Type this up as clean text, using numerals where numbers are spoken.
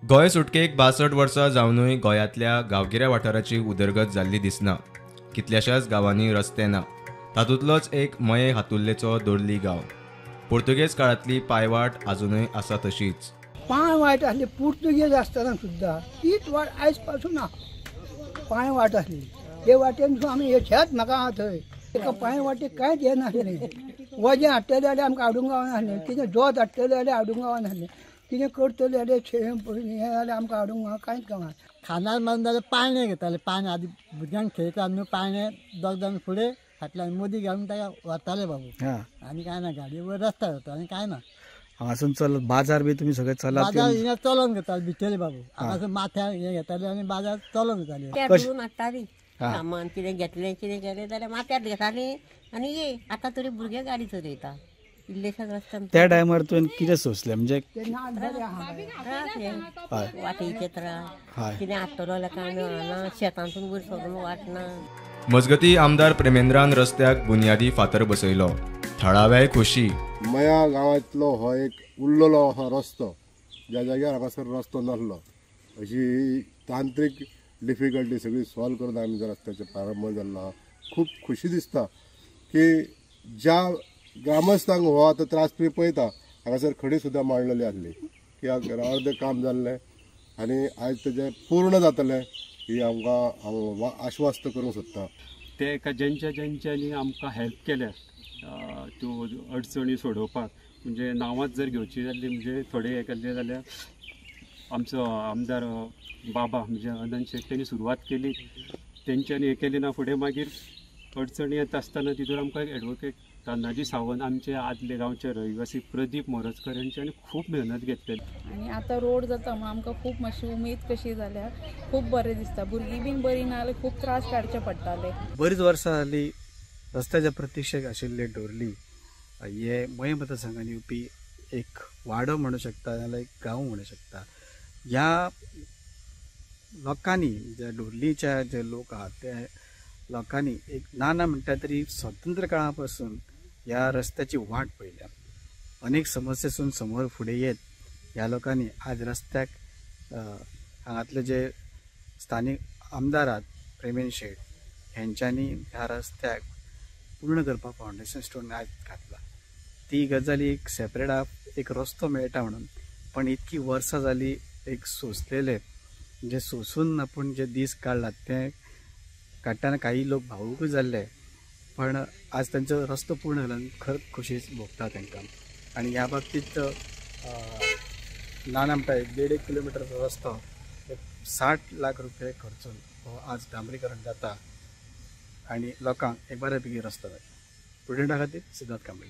गोंय सुटकेक 62 वर्सां जावनूय गोंयांतल्या गांवगिऱ्या वाठाराची उदरगत जाल्ली दिसना. कितल्याशाच गांवांनी रस्ते ना. तातूंतलोच एक मये हातुल्लेचो दोर्ली गांव. पुर्तुगेज काळांतली पांयवाट आजुनूय आसा तशीच. पांयवाट आसली पुर्तुगेज आसतना सुद्दां तीच वाट आयज पासून ना. पांयवाट आसली ते वाटेन आमी हे शेत म्हाका आहा थंय एका पांयवाटेक कांयच हें नासलें. वजें हाडटले जाल्यार आमकां हाडूंक गावनासलें, कितें जोत हाडटले जाल्यार हाडूंक गावनासलें, कितें करतले जाल्यार हें जाल्यार आमकां हाडूंक कांयच गावना. खांदार मारून जाल्यार पाळणें घेताले. पाळणें आदी भुरग्यांक खेळयता न्हू, पाळणें दोग जाण फुडें फाटल्यान मोदी घालून ताका व्हरताले बाबू. आनी कांय ना, गाडये वयर रस्त्यार वता आनी कांय ना. हांगासून चल बाजार बी तुमी सगळे चला बाजार हिंगा चलोवन घेताले भितरले बाबू. हांगासून माथ्यार हें घेताले आनी बाजार चलोवन घेताले. हाडटाली सामान कितें घेतलें कितें केलें जाल्यार माथ्यार घेताली आनी ये. आतां तरी भुरगे गाडी चलयता इल्लेशाच रस्त्यान. त्या टायमार तुवें कितें सोंसलें म्हणजे वाटेचे त्रास कितें हाडटलो जाल्यार कांय मेळना, शेतांतून वयर सरून वाट ना. मजगती आमदार प्रेमेंद्रान रस्त्याक बुन्यादी फातर बसयलो. थळाव्याय खोशी. मया गांवांतलो हो एक उरलेलो हो रस्तो, ज्या जाग्यार हांगासर रस्तो नासलो, अशी तांत्रीक डिफिकल्टी सगळी सॉल्व करून आमी रस्त्याचो प्रारंभ जाल्लो आहा. खूब खुशी दिसता की ज्या ग्रामस्थांक हो आतां त्रास तुमी पळयता, हांगासर खडी सुद्दां मांडलेली आसली की अर्दें काम जाल्लें आनी आयज तेजें पूर्ण जातलें ही आमकां हांव आश्वस्त करूंक सोदता. ते एका जेंच्या जेंच्यांनी आमकां हेल्प केल्या त्यो अडचणी सोडोवपाक, म्हणजे नांवांच जर घेवची जाल्ली म्हणजे थोडे हे केल्ले जाल्यार आमचो आमदार बाबा म्हणजे अनंत शेट तेणी सुरवात केली, तेंच्यांनी हें केली ना. फुडें मागीर अडचणी येता आसतना तितून आमकां एडवोकेट तानाजी सावंत, आमचे आदले गांवचे रहिवासी प्रदीप मोरजकर हेंच्यांनी खूब मेहनत घेतलेली. आनी आतां रोड जाता म्हणून आमकां खूब मातशी उमेद कशी जाल्या, खूब बरें दिसता. भुरगीं बीन बरीं ना जाल्यार खूब त्रास काडचे पडटाले. बरीच वर्सां जाली रस्त्याच्या प्रतिक्षेक आशिल्ले डोरली हे मये मतदारसंघान येवपी एक वाडो म्हणू शकता, नाजाल्यार एक गांव म्हणू शकता. ह्या लोकांनी, ज्या डोरलीच्या जे लोक आहात ते लोकांनी एक ना ना म्हणटा तरी स्वतंत्र काळा पासून ह्या रस्त्याची वाट पळयल्या. अनेक समस्येसून समोर फुडें येत ह्या लोकांनी आज रस्त्याक हांगातले जे स्थानीक आमदार आहात प्रेमेंद्र शेट हेंच्यांनी ह्या रस्त्याक पूर्ण करपाक फावंडेशन स्टोन आज घातला. ती गजाल एक सेपरेट एक रस्तो मेळटा म्हणून, पण इतकी वर्सां जाली एक सोंसलेले, म्हणजे सोंसून आपूण जे दीस काडलात ते काडटना काही लोक भावूकय जाल्ले, पण आज तांचो रस्तो पूर्ण जाल्यान खरंच खोशी भोगता तांकां. आनी ह्या बाबतींत ना ना म्हणटा एक 1.5 किलोमिटरचो रस्तो 60 लाख रुपये खर्चून हो आज डांबरीकरण जाता आनी लोकांक एक बऱ्या पैकी रस्तो मेळटा. प्रुडंटा खातीर सिद्धार्थ कांबळी.